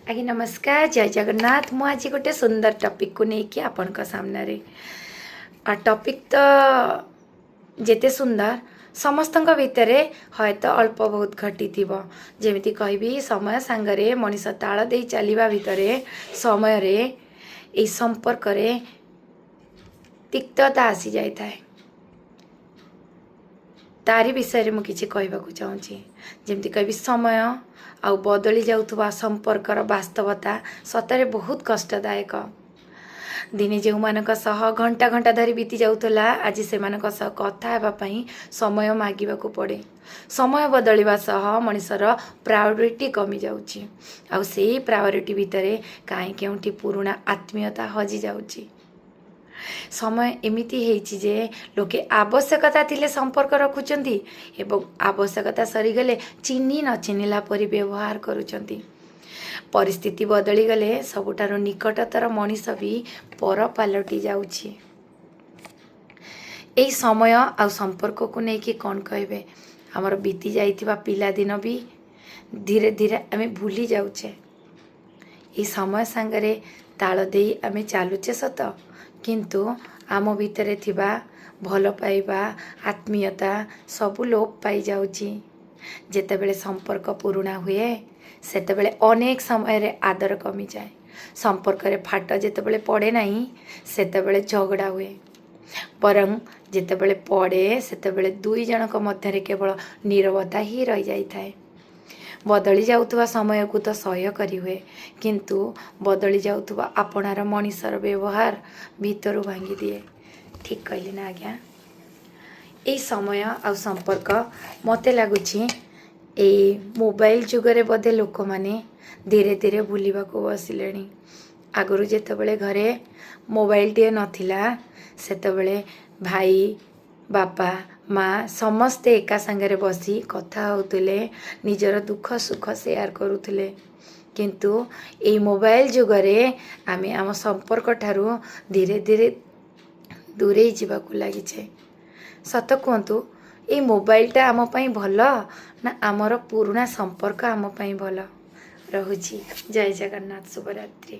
ଆଜ୍ଞା ନମସ୍କାର, ଜୟ ଜଗନ୍ନାଥ। ମୁଁ ଆଜି ଗୋଟେ ସୁନ୍ଦର ଟପିକ୍କୁ ନେଇକି ଆପଣଙ୍କ ସାମ୍ନାରେ। ଟପିକ୍ ତ ଯେତେ ସୁନ୍ଦର, ସମସ୍ତଙ୍କ ଭିତରେ ହୟତ ଅଳ୍ପ ବହୁତ ଘଟିଥିବ। ଯେମିତି କହିବି, ସମୟ ସାଙ୍ଗରେ ମଣିଷ ତାଳ ଦେଇ ଚାଲିବା ଭିତରେ ସମୟରେ ଏଇ ସମ୍ପର୍କରେ ତିକ୍ତତା ଆସିଯାଇଥାଏ। ତାରି ବିଷୟରେ ମୁଁ କିଛି କହିବାକୁ ଚାହୁଁଛି। ଯେମିତି କହିବି, ସମୟ ଆଉ ବଦଳି ଯାଉଥିବା ସମ୍ପର୍କର ବାସ୍ତବତା ସତରେ ବହୁତ କଷ୍ଟଦାୟକ। ଦିନେ ଯେଉଁମାନଙ୍କ ସହ ଘଣ୍ଟା ଘଣ୍ଟା ଧରି ବିତି ଯାଉଥିଲା, ଆଜି ସେମାନଙ୍କ ସହ କଥା ହେବା ପାଇଁ ସମୟ ମାଗିବାକୁ ପଡ଼େ। ସମୟ ବଦଳିବା ସହ ମଣିଷର ପ୍ରାୟୋରିଟି କମିଯାଉଛି ଆଉ ସେଇ ପ୍ରାୟୋରିଟି ଭିତରେ କାହିଁ କେଉଁଠି ପୁରୁଣା ଆତ୍ମୀୟତା ହଜିଯାଉଛି। ସମୟ ଏମିତି ହେଇଛି ଯେ ଲୋକେ ଆବଶ୍ୟକତା ଥିଲେ ସମ୍ପର୍କ ରଖୁଛନ୍ତି ଏବଂ ଆବଶ୍ୟକତା ସରିଗଲେ ଚିହ୍ନି ନ ଚିହ୍ନିଲା ପରି ବ୍ୟବହାର କରୁଛନ୍ତି। ପରିସ୍ଥିତି ବଦଳିଗଲେ ସବୁଠାରୁ ନିକଟତର ମଣିଷ ବି ପର ପାଲଟି ଯାଉଛି। ଏଇ ସମୟ ଆଉ ସମ୍ପର୍କକୁ ନେଇକି କ'ଣ କହିବେ? ଆମର ବିତି ଯାଇଥିବା ପିଲାଦିନ ବି ଧୀରେ ଧୀରେ ଆମେ ଭୁଲି ଯାଉଛେ। ଏଇ ସମୟ ସାଙ୍ଗରେ ତାଳ ଦେଇ ଆମେ ଚାଲୁଛେ ସତ, କିନ୍ତୁ ଆମ ଭିତରେ ଥିବା ଭଲ ପାଇବା, ଆତ୍ମୀୟତା ସବୁ ଲୋପ ପାଇଯାଉଛି। ଯେତେବେଳେ ସମ୍ପର୍କ ପୁରୁଣା ହୁଏ, ସେତେବେଳେ ଅନେକ ସମୟରେ ଆଦର କମିଯାଏ। ସମ୍ପର୍କରେ ଫାଟ ଯେତେବେଳେ ପଡ଼େ ନାହିଁ, ସେତେବେଳେ ଝଗଡ଼ା ହୁଏ। ବରଂ ଯେତେବେଳେ ପଡ଼େ, ସେତେବେଳେ ଦୁଇ ଜଣଙ୍କ ମଧ୍ୟରେ କେବଳ ନୀରବତା ହିଁ ରହିଯାଇଥାଏ। ବଦଳି ଯାଉଥିବା ସମୟକୁ ତ ସହ୍ୟ କରିହୁଏ, କିନ୍ତୁ ବଦଳି ଯାଉଥିବା ଆପଣାର ମଣିଷର ବ୍ୟବହାର ଭିତରୁ ଭାଙ୍ଗିଦିଏ। ଠିକ୍ କହିଲି ନା ଆଜ୍ଞା? ଏଇ ସମୟ ଆଉ ସମ୍ପର୍କ, ମୋତେ ଲାଗୁଛି ଏଇ ମୋବାଇଲ ଯୁଗରେ ବୋଧେ ଲୋକମାନେ ଧୀରେ ଧୀରେ ଭୁଲିବାକୁ ବସିଲେଣି। ଆଗରୁ ଯେତେବେଳେ ଘରେ ମୋବାଇଲଟିଏ ନଥିଲା, ସେତେବେଳେ ଭାଇ, ବାପା, ମା ସମସ୍ତେ ଏକା ସାଙ୍ଗରେ ବସି କଥା ହେଉଥିଲେ, ନିଜର ଦୁଃଖ ସୁଖ ସେୟାର କରୁଥିଲେ। କିନ୍ତୁ ଏଇ ମୋବାଇଲ ଯୁଗରେ ଆମେ ଆମ ସମ୍ପର୍କ ଠାରୁ ଧୀରେ ଧୀରେ ଦୂରେଇ ଯିବାକୁ ଲାଗିଛେ। ସତ କୁହନ୍ତୁ, ଏଇ ମୋବାଇଲଟା ଆମ ପାଇଁ ଭଲ ନା ଆମର ପୁରୁଣା ସମ୍ପର୍କ ଆମ ପାଇଁ ଭଲ? ରହୁଛି, ଜୟ ଜଗନ୍ନାଥ, ଶୁଭରାତ୍ରି।